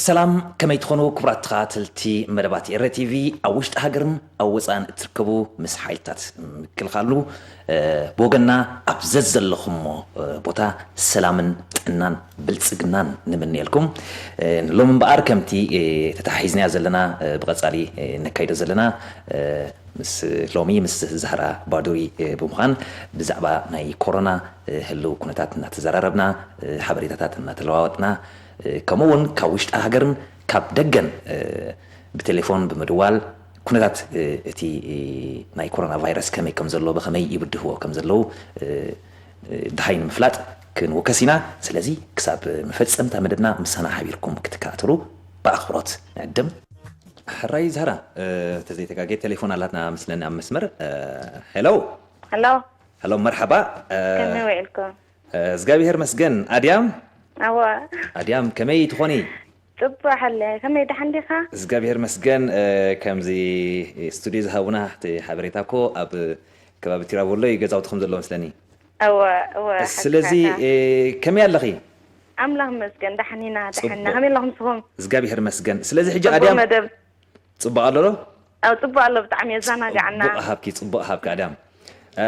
ሰላም፣ ከመይ ትኾኑ ክቡራት ተኸታተልቲ መደባት ኤረ ቲቪ? ኣብ ውሽጢ ሃገርን ኣብ ወፃእን እትርከቡ፣ ምስ ሓይልታት ምክልኻሉ፣ እ፣ ብወገንና ኣብ ዘዘለኹሞ፣ እ፣ ቦታ ሰላምን ጥዕናን ብልፅግናን ንምንየልኩም። እ፣ ሎሚ እምበኣር ከምቲ፣ እ፣ ተተሓሒዝናዮ ዘለና፣ እ፣ ብቐፃሊ፣ እ፣ ነካይዶ ዘለና፣ እ፣ ምስ ሎሚ ምስ ዛህራ ባዱሪ፣ እ፣ ብምዃን ብዛዕባ ናይ ኮሮና፣ እ፣ ህልው ኩነታት እናተዘራረብና፣ እ፣ ሓበሬታታት እናተለዋወጥና፣ እ፣ ከምኡ እውን ካብ ውሽጢ ሃገርን ካብ ደገን፣ እ፣ ብቴሌፎን ብምድዋል ኩነታት፣ እ፣ እቲ፣ እ፣ ናይ ኮሮና ቫይረስ ከመይ ከም ዘሎ፣ ብኸመይ ይብድህዎ ከም ዘለዉ፣ እ፣ እ፣ ድሃይ ንምፍላጥ ክንውከስ ኢና። ስለዚ ክሳብ መፈጸምታ መደብና ምሳና ሓቢርኩም ክትከታተሉ ብኣኽብሮት ንዕድም። ሕራይ ዛህራ፣ እ፣ ተዘይተጋጌ ቴሌፎን ኣላትና ምስለኒ ኣብ መስመር። እ፣ ሄሎ። ሄሎ። ሄሎ፣ መርሓባ። እ፣ ከመይ ውዒልኩም? እ፣ እግዚኣብሔር መስገን። ኣድያም? ኣዋ። ኣድያም፣ ከመይ ትኾኒ? ጽቡቕ ሓለ፣ ከመይ ደሓን ዲኻ? እግዚኣብሔር መስገን። እ፣ ከምዚ ስቱድዮ ዝሃቡና እቲ ሓበሬታ እኮ ኣብ ከባቢ ቲራቮሎ እዩ ገዛውትኹም ዘሎ መስለኒ። እወ፣ እወ፣ ስለዚ፣ ሓቅኻ። እ፣ ከመይ ኣለኺ? ኣምላኽ መስገን፣ ደሓን ኢና፣ ደሓን ኢና። ጽቡቕ። ከመይ ኣለኹም ንስኹም? እግዚኣብሔር መስገን። ስለዚ ሕጂ ጽቡቕ ኣድያም መደብ። ጽቡቕ ኣሎ ዶ? ኣብ ጽቡቕ ኣሎ፣ ብጣዕሚ የዘናግዓና። ጽቡቕ ሃብኪ፣ ጽቡቕ ሃብኪ ኣድያም። እ፣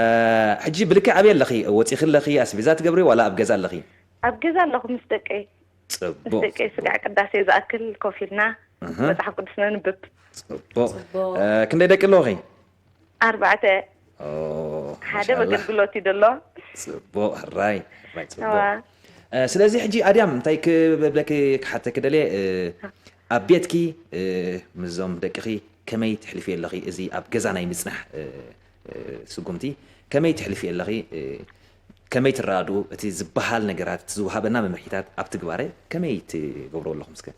ሕጂ ብልክዕ ኣበይ ኣለኺ? ወጺኺ ኣለኺ? ኣስቤዛ ትገብሪ ዋላ ኣብ ገዛ ኣለኺ? ኣብ ገዛ ኣለኹ ምስ ደቀይ። ጽቡቕ፣ ምስ ደቀይ ስጋዕ ጽቡቕ። ቅዳሴ ዝኣክል ኮፍ ኢልና እህ። መጽሓፍ ቅዱስ ነንብብ። ጽቡቕ። ጽቡቕ። እ፣ ክንደይ ደቂ ኣለውኺ? ኣርባዕተ። ኦ፣ ሓደ ማሻኣላህ። በገልግሎት እዩ ዘሎ። ጽቡቕ፣ ሕራይ፣ ሕራይ፣ ጽቡቕ። እዋ። እ፣ ስለዚ ሕጂ ኣድያም እንታይ ክብለኪ ክሓተኪ ደልየ፣ እ፣ ኣብ ቤትኪ፣ እ፣ ምስዞም ደቅኺ ከመይ ትሕልፊ ኣለኺ? እዚ ኣብ ገዛ ናይ ምጽናሕ፣ እ፣ እ፣ ስጉምቲ ከመይ ትሕልፊ ኣለኺ? እ፣ ከመይ ትረኣድኡ? እቲ ዝበሃል ነገራት፣ እቲ ዝወሃበና መምርሒታት ኣብ ትግባረ ከመይ ትገብርዎ ኣለኹም እስከ?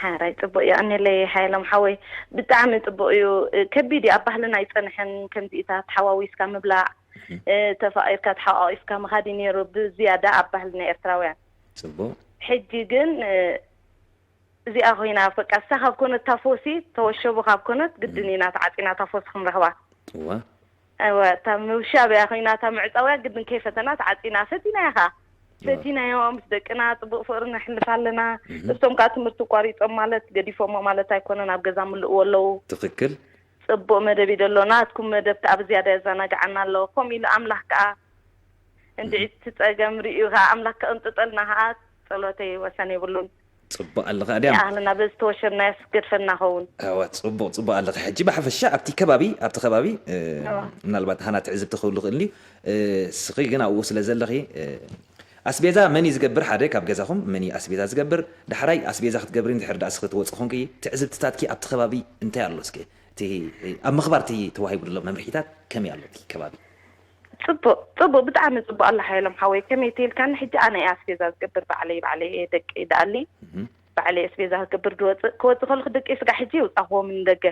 ሓራይ ጽቡቕ እዩ። ኣኔለይ ሓየሎም ሓወይ፣ ብጣዕሚ ጽቡቕ እዩ። እ፣ ከቢድ እዩ። ኣብ ባህልና ኣይጸንሐን ከምዚኢታት ተሓዋዊስካ ምብላዕ፣ እህ። እ፣ ተፋቒርካ ተሓቋቒፍካ ምኻድ እዩ ነይሩ፣ ብዝያዳ ኣብ ባህልና ኤርትራውያን። ጽቡቕ። ሕጂ ግን፣ እ፣ እዚኣ ኮይና፣ በቃ፣ እሳ ካብ ኮነት እታ ፎሲ፣ ተወሸቡ ካብ ኮነት፣ ግድን እህ። ኢና ተዓጺና እታ ፎሲ ክንረኽባ። እወ። እወ፣ እታ ምውሻብ እያ ኮይና፣ እታ ምዕጻው እያ ግድን ከይፈተና ተዓጺና። ፈቲናዮ ኸኣ። እወ። ፈቲናዮ፣ ምስ ደቅና ጽቡቕ ፍቕሪ ነሕልፍ ኣለና። እህ። እሶም ከኣ ትምህርቲ ኣቋሪጾም ማለት ገዲፎሞ ማለት ኣይኮነን፣ ኣብ ገዛ ምልእዎ ኣለዉ። ትኽክል። ጽቡቕ መደብ እዩ ደሎ። ናትኩም መደብ ከኣ ብዝያዳ የዘናግዓና ኣሎ። ከምኡ ኢሉ ኣምላኽ ከኣ እንድዒ እህ። እቲ ጸገም ርእዩ ከኣ ኣምላኽ ከቕንጥጠልና ከኣ ጸሎተይ ወሰን የብሉን። ጽቡቕ ኣለኺ ኣድያም። ይኣኽለና፣ በዚ ተወሸብናዮስ ገድፈና ኸውን። እወ፣ ጽቡቕ፣ ጽቡቕ ኣለኺ። ሕጂ ብሓፈሻ ኣብቲ ከባቢ፣ ኣብቲ ከባቢ፣ እ፣ እወ። ምናልባት ሃና ትዕዝብቲ ክህሉ ይኽእል እዩ። እ፣ እስኺ ግን ኣብኡ ስለ ዘለኺ፣ እ፣ ኣስቤዛ መን እዩ ዝገብር? ሓደ ካብ ገዛኹም መን እዩ ኣስቤዛ ዝገብር? ዳሕራይ ኣስቤዛ ክትገብሪ እንድሕር ደኣ እስኺ ትወጺ ኾንኪ፣ ትዕዝብትታትኪ ኣብቲ ከባቢ እንታይ ኣሎ እስከ? እቲ፣ እ፣ ኣብ ምኽባር እቲ ተዋሂቡ ዘሎ መምርሒታት ከመይ ኣሎ እቲ ከባቢ? ጽቡቕ፣ ጽቡቕ፣ ብጣዕሚ ጽቡቕ ኣሎ ሓየሎም ሓወይ። ከመይ ተይልካኒ፣ ሕጂ ኣነ እየ ኣስቤዛ ዝገብር፣ ባዕለይ፣ ባዕለይ እየ ደቀይ ደኣሊ። እህ። ባዕለይ ኣስቤዛ ክገብር ዝወጽእ፣ ክወጽእ ከለኹ ደቀይ ስጋዕ ሕጂ ይውጻኽዎም ንደገ።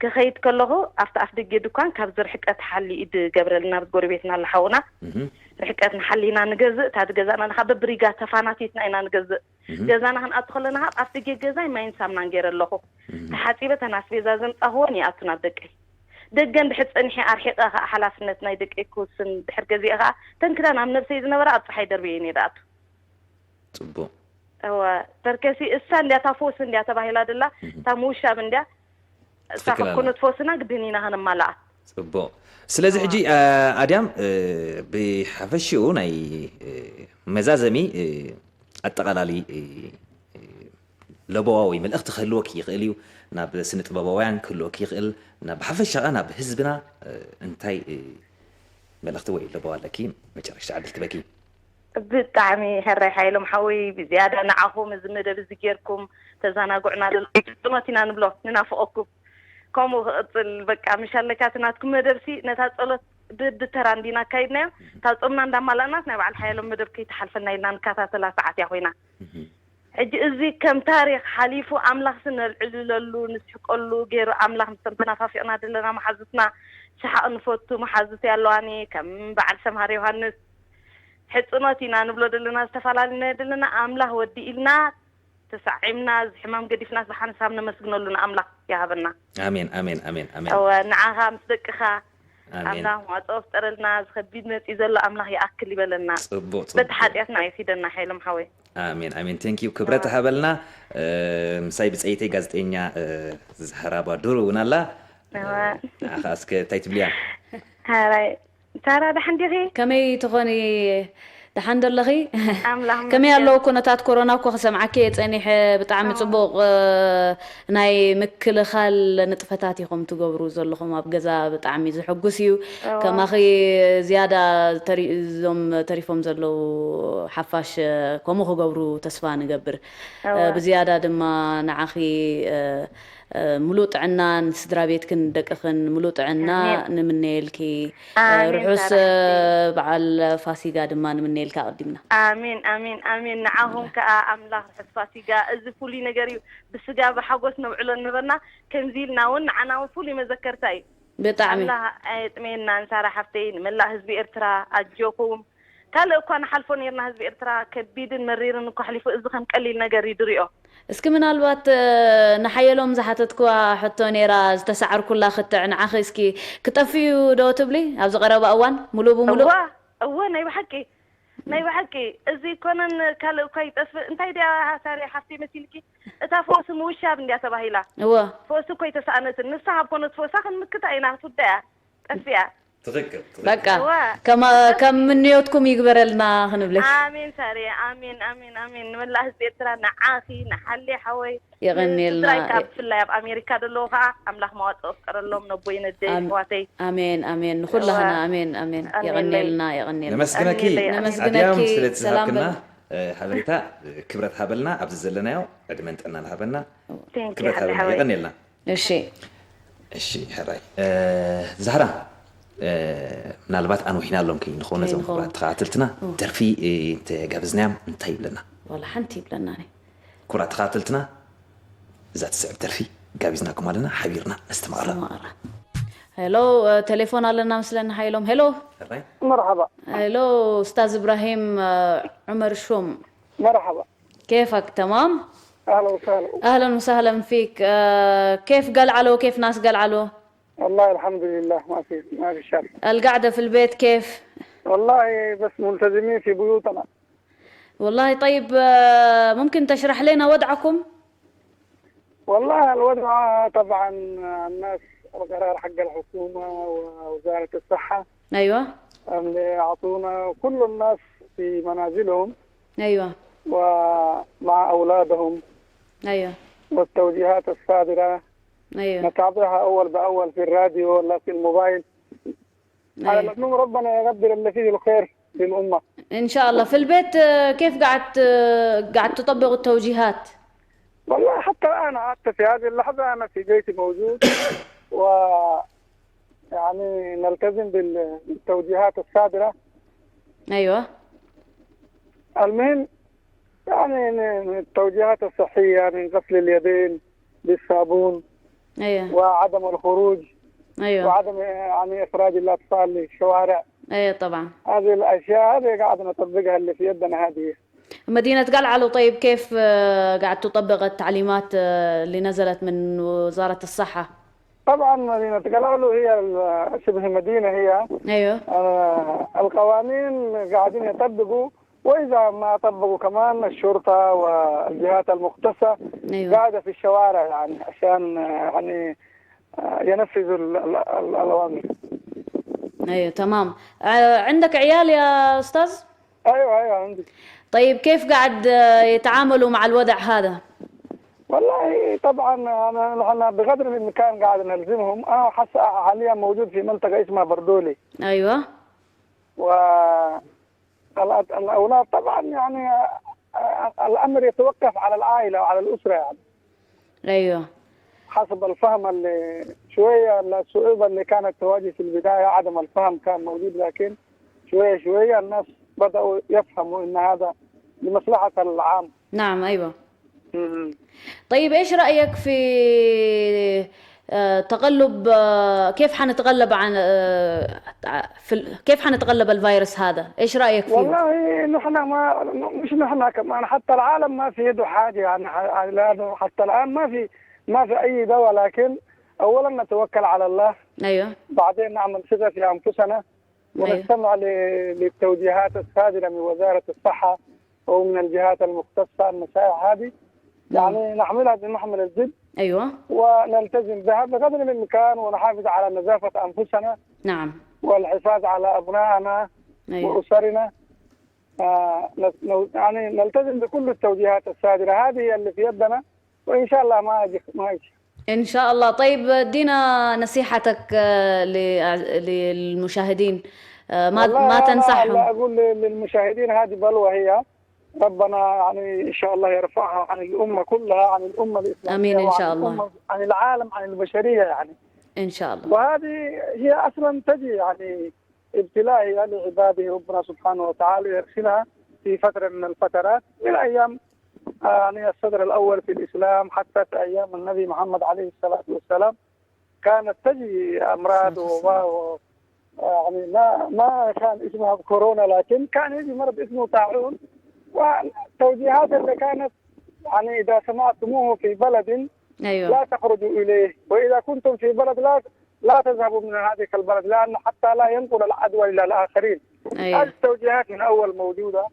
ክኸይድ ከለኹ ኣብቲ ኣፍ ደገ ድኳን ካብዚ ርሕቀት ሓሊ ኢድ ገብረልና፣ ኣብዚ ጎረቤትና ኣሎ ሓውና። እህ። ርሕቀት ንሓሊና ንገዝእ፣ እታ ዝገዛእና ለኻ በብሪጋ ተፋናቲትና ኢና ንገዝእ። እህ። ገዛና ክንኣቱ ከለና ካብ ኣፍ ደገ ገዛይ ማይን ሳምናን ገይረ ኣለኹ። እህ። ተሓጺበ፣ እተን ኣስቤዛ ዘምጻኽወን ይኣቱ ናብ ደቀይ። ደገ እንድሕር ጸኒሐ ኣርሒቐ ኸኣ ሓላፍነት ናይ ደቀይ ክውስን ድሕር ገዚኤ ኸኣ፣ እተን ክዳን ኣብ ነብሰይ ዝነበራ ኣብ ጸሓይ ደርብየ እየ ዝኣቱ። ጽቡቕ። እወ፣ ተርከሲ እሳ እንድያ እታ ፎስ እንድያ ተባሂላ ደላ፣ እህ። እታ ምውሻብ እንድያ፣ እሳ ትኽክል ካብ ኣላ። ኮነት ፎስና ግድን ኢና ከነማልኣ። ጽቡቕ። ስለዚ እወ። ሕጂ፣ እ፣ ኣድያም፣ እ፣ ብሓፈሽኡ ናይ፣ እ፣ መዛዘሚ፣ እ፣ ኣጠቓላሊ፣ እ፣ እ፣ ለበዋ ወይ መልእኽቲ ክህልወኪ ይኽእል እዩ። ናብ ስነ ጥበባውያን ክህልወኪ ይኽእል። ናብ ብሓፈሻ ኸኣ ናብ ህዝብና፣ እ፣ እንታይ፣ እ፣ መልእኽቲ ወይ ለበዋ ኣለኪ? መጨረሽታ ዕድል ትበኪ። ብጣዕሚ ሕራይ ሓይሎም ሓወይ፣ ብዝያዳ ንዓኹም እዚ መደብ እዚ ጌርኩም ተዘናግዑና ዘለኹም ጽኖት ኢና ንብሎ፣ ንናፍቐኩም። ከምኡ ክቕጽል በቃ፣ ምሽ ኣለካ እቲ ናትኩም መደብሲ፣ ነታ ጸሎት በብተራ እንዲና ኣካይድናዮ፣ እታ ጾምና እንዳማላእናስ ናይ በዓል ሓየሎም መደብ ከይትሓልፈና ኢልና ንከታተላ ሰዓት እያ ኮይና። እህ። ሕጂ እዚ ከም ታሪኽ ሓሊፉ ኣምላኽሲ ነልዕልለሉ፣ ንስሕቀሉ ገይሩ ኣምላኽ ምስቶም ተናፋፊቕና ዘለና መሓዙትና ሰሓቕ ንፈቱ መሓዙት ኣለዋኒ ከም በዓል ሰምሃር ዮሃንስ ሕጽኖት ኢና ንብሎ ዘለና፣ ዝተፈላለዩ ናይ ዘለና ኣምላኽ ወዲ ኢልና ተሳዒምና፣ እዚ ሕማም ገዲፍና፣ እዚ ሓንሳብ ነመስግነሉ ንኣምላኽ ይሃበና። ኣሜን፣ ኣሜን፣ ኣሜን፣ ኣሜን። እወ፣ ንዓኻ ምስ ደቅኻ፣ ኣሜን። ኣምላኽ ማዕጾ ፍጠረልና፣ እዚ ከቢድ መጺኡ ዘሎ ኣምላኽ ይኣክል ይበለና። ጽቡቕ፣ ጽቡቕ። በቲ ሓጢኣትና ኣይኺደና ሓይሎም ሓወይ። ኣሜን፣ ኣሜን። Thank you። ክብረት ሃበልና። እ፣ ምሳይ ብጸይተይ ጋዜጠኛ፣ እ፣ ዛህራ ባዱር እውን ኣላ። እዋ። ንዓኻ እስከ እንታይ ትብልያ? ሓራይ። ሳራ፣ ደሓን ዲኺ? ከመይ ትኾኒ? ደሓን ዶ ኣለኺ? ኣምላኽ ከመይ ይመስገን። ኣለዉ ኩነታት ኮሮና? እኮ ክሰምዓኪ እየ ጸኒሐ። ብጣዕሚ ኣዎ። ጽቡቕ፣ እ፣ ናይ ምክልኻል ንጥፈታት ኢኹም ትገብሩ ዘለኹም ኣብ ገዛ፣ ብጣዕሚ ዘሐጉስ እዩ። እዋ። ከማኺ ዝያዳ ተሪ-፣ እዞም ተሪፎም ዘለዉ ሓፋሽ፣ እ፣ ከምኡ ክገብሩ ተስፋ ንገብር። እዋ። እ፣ ብዝያዳ ድማ ንዓኺ፣ እ፣ እ፣ ምሉእ ጥዕና ንስድራ ቤትክን ደቅኽን ምሉእ ጥዕና ኣሜን። ንምነየልኪ። እ፣ ኣሜን፣ ርሑስ፣ ሳራ እ፣ ሓፍተይ። በዓል ፋሲጋ ድማ ንምነየልካ ኣቐዲምና። ኣሜን፣ ኣሜን፣ ኣሜን። ንዓኹም ከኣ ኣምላኽ ርሑስ ፋሲጋ። እዚ ፍሉይ ነገር እዩ። ብስጋ ብሓጎስ ነብዕሎ ንበርና። ከምዚ ኢልና እውን ንዓና እውን ፍሉይ መዘከርታ እዩ። ብጣዕሚ። ኣምላኽ ኣየጥመየናን ሳራ ሓፍተይ፣ ንመላእ ህዝቢ ኤርትራ ኣጆኹም። ካልእ እኳ ንሓልፎ ኔርና ህዝቢ ኤርትራ ከቢድን መሪርን እኳ ኣሕሊፉ፣ እዚ ከም ቀሊል ነገር እዩ ድሪኦ። እስኪ ምናልባት፣ እ፣ ንሓየሎም ዝሓተትክዋ ሕቶ ኔራ ዝተሳዕርኩላ ክትዕ ንዓኺ እስኪ ክጠፍእ እዩ ዶ ትብሊ ኣብዚ ቀረባ እዋን ሙሉእ ብሙሉእ? እዋ፣ እወ፣ ናይ ብሓቂ፣ ናይ ብሓቂ። እዚ ኮነን ካልእ እኳ ይጠፍእ። እንታይ ድያ ሳሪ ሓፍቲ መሲልኪ? እታ ፈውሲ ምውሻብ እንድያ ተባሂላ። እወ። ፈውሲ እኮ ኣይተሳእነትን። ንሳ ካብ ኮነት ፈውሳ ክንምክታ ኢና፣ ክትውዳ እያ። ጠፊኣ። ትኽክል፣ ትኽክል። በቃ፣ እዋ። ከማ-፣ ከም ምንዮትኩም ይግበረልና ክንብለኪ። ኣሜን ሳሪ፣ ኣሜን፣ ኣሜን፣ ኣሜን። ንመላእ ህዝቢ ኤርትራ፣ ንዓኺ፣ ንሓሌ ሓወይ፣ የቐንየልና። ንስድራይ ከኣ ብፍላይ ኣብ ኣሜሪካ ዘለዉ ከኣ ኣምላኽ መዋጽኦ ፍጠረሎም፣ ነቦይ ነደይ ኣም-፣ ኣሕዋተይ። ኣሜን፣ ኣሜን። ንኹላህና፣ እዋ። ኣሜን፣ ኣሜን። ኣሜን። የቐንየልና፣ የቐንየልና። ነመስግነኪ። ነመስግነኪ። ኣድያም ስለቲ ስለ ዝሃብክና፣ ዝሃብክና። እ፣ ሓበሬታ፣ እ፣ ክብረት ሃበልና፣ ኣብዚ ዘለናዮ ዕድመን ጥዕናን ሃበና። Thank you፣ ክብረት ሓሌ ሃበልና፣ ሓወይ። የቐንየልና። እሺ። እሺ፣ ሕራይ። እ፣ ዛህራ፣ እ፣ ምናልባት ኣንዊሕና ኣሎም ከይንኸውን ነዞም ከይንኸውን። ክቡራት ተኸታተልትና፣ እዎ። ደርፊ፣ እ፣ እንተ ጋብዝናዮም እንታይ ይብለና? ዋላ ሓንቲ ይብለና ኒ። ክቡራት ተኸታተልትና፣ እዛ ትስዕብ ደርፊ ጋቢዝናኩም ኣለና፣ ሓቢርና ነስተማቕራ። ነስተማቕራ። ሄሎ፣ እ፣ ቴሌፎን ኣለና መስለኒ፣ ሓይሎም። ሄሎ። ሕራይ። መርሓባ። ሄሎ፣ ኡስታዝ እብራሂም፣ እ፣ ዑመር ሹም። መርሓባ። كيفك، تمام؟ أهلا وسهلا. أهلا وسهلا فيك. آه، كيف قلعلو؟ كيف ناس قلعلو؟ والله الحمد لله، ما في، ما في شر. القعدة في البيت كيف؟ والله بس ملتزمين في بيوتنا. والله طيب، آه، ممكن تشرح لنا وضعكم؟ والله الوضع طبعًا الناس، القرار حق الحكومة ووزارة الصحة أيوة. اللي أعطونا كل الناس في منازلهم أيوة. ومع أولادهم أيوة. والتوجيهات الصادرة أيوة. نتابعها أول بأول في الراديو ولا في الموبايل. على أيوة. العموم ربنا يقدر اللي فيه الخير للأمة. إن شاء الله. في البيت، آه، كيف قاعد، آه، قاعد تطبق التوجيهات؟ والله حتى الآن، حتى في هذه اللحظة أنا في بيتي موجود و يعني نلتزم بال-، بالتوجيهات الصادرة. أيوة. المهم، يعني، من التوجيهات الصحية من غسل اليدين بالصابون أيوة. وعدم الخروج أيوة. وعدم، يعني، إخراج الأطفال للشوارع. أيوة طبعًا. هذه الأشياء هذه قاعد نطبقها اللي في يدنا هذه. مدينة قلعلو، طيب، كيف، آه، قاعد تطبق التعليمات، آه، اللي نزلت من وزارة الصحة؟ طبعًا مدينة قلعلو هي ال-، شبه مدينة هي. أيوة. آه، القوانين قاعدين يطبقوا، وإذا ما طبقوا كمان الشرطة والجهات المختصة أيوة. قاعدة في الشوارع، يعني، عشان، آه، يعني، آه، ينفذوا ال-، ال-، ال-، الأوامر. أيوة، تمام. آه، عندك عيال يا أستاذ؟ أيوة، أيوة، عندي. طيب، كيف قاعد، آه، يتعاملوا مع الوضع هذا؟ والله طبعًا أنا، نحن بقدر الإمكان قاعد نلزمهم. أنا حس-، حاليًا موجود في منطقة اسمها بردولي. أيوة. و الأ-، الأولاد طبعًا يعني، آه، الأمر يتوقف على العائلة وعلى الأسرة يعني. أيوة. حسب الفهم اللي شوية الصعوبة اللي كانت تواجه في البداية، عدم الفهم كان موجود، لكن شوية شوية الناس بدأوا يفهموا إن هذا لمصلحة العام. نعم، أيوة. مم. طيب، إيش رأيك في، آه، تغلب، آه، كيف حنتغلب عن، آه، في ال-، كيف حنتغلب الفيروس هذا؟ إيش رأيك فيه؟ والله نحن ما، مش نحن كمان، حتى العالم ما في يده حاجة، يعني، ح-، لأنه حتى الآن ما في، ما في أي دواء، لكن أولًا نتوكل على الله. أيوة. بعدين نعمل ثقة في أنفسنا، ونستمع ل- للتوجيهات الصادرة من وزارة الصحة أو من الجهات المختصة. النصائح هذه يعني نحملها بمحمل الجد أيوة. ونلتزم بها بقدر الإمكان، ونحافظ على نظافة أنفسنا نعم. والحفاظ على أبنائنا أيوة. وأسرنا. آه، نت- نو- يعني نلتزم بكل التوجيهات الصادرة. هذه هي اللي في يدنا، وإن شاء الله ما يجي ما يجي. إن شاء الله. طيب، ادينا نصيحتك آه، ل- للمشاهدين، آه، ما والله ما أنا تنصحهم؟ لا أقول لل- للمشاهدين، هذه بلوى هي. ربنا يعني إن شاء الله يرفعها عن الأمة كلها، عن الأمة الإسلامية، آمين إن وعن شاء الله. الأمة، عن العالم، عن البشرية يعني. إن شاء الله. وهذه هي أصلا تجي يعني ابتلاء هي لعباده ربنا سبحانه وتعالى يرسلها في فترة من الفترات، من أيام آه، يعني الصدر الأول في الإسلام حتى في أيام النبي محمد عليه الصلاة والسلام كانت تجي أمراض وباء و- يعني ما ما كان اسمها كورونا، لكن كان يجي مرض اسمه طاعون. والتوجيهات اللي كانت يعني إذا سمعتموه في بلد أيوة. لا تخرجوا إليه، وإذا كنتم في بلد لا لا تذهبوا من هذه البلد، لأن حتى لا ينقل العدوى إلى الآخرين. هذه أيوة. التوجيهات من أول موجودة.